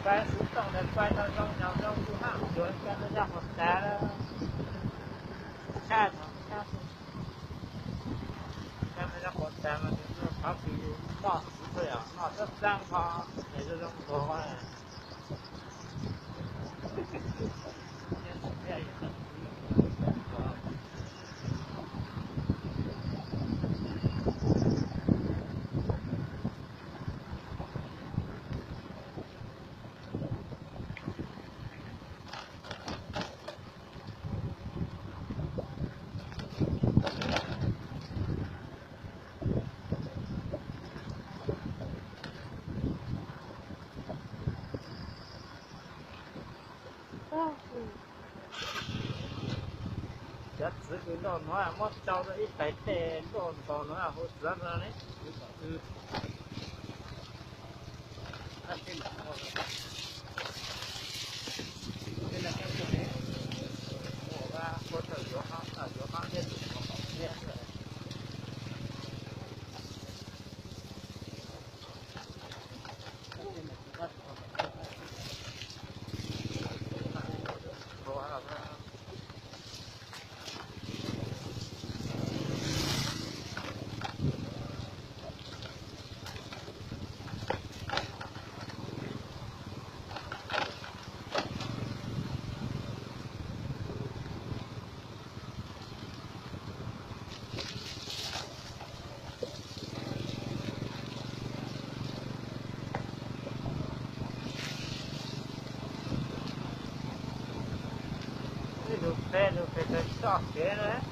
Xov tooj ntawd pab tau zoo nyob zoo kuj haj cuav, koj no yog qhov tas, tshaj tshaj, koj no yog qhov tas mas nws qhov kws noj xwb, noj txaj txaj qhov es zoo zoo nkaus. Cov txiv kws nrog no muab tsau rau ib tais tej nrog ntaus no hu txiv no ne. Ib lub peb lub peb tau toj kev na.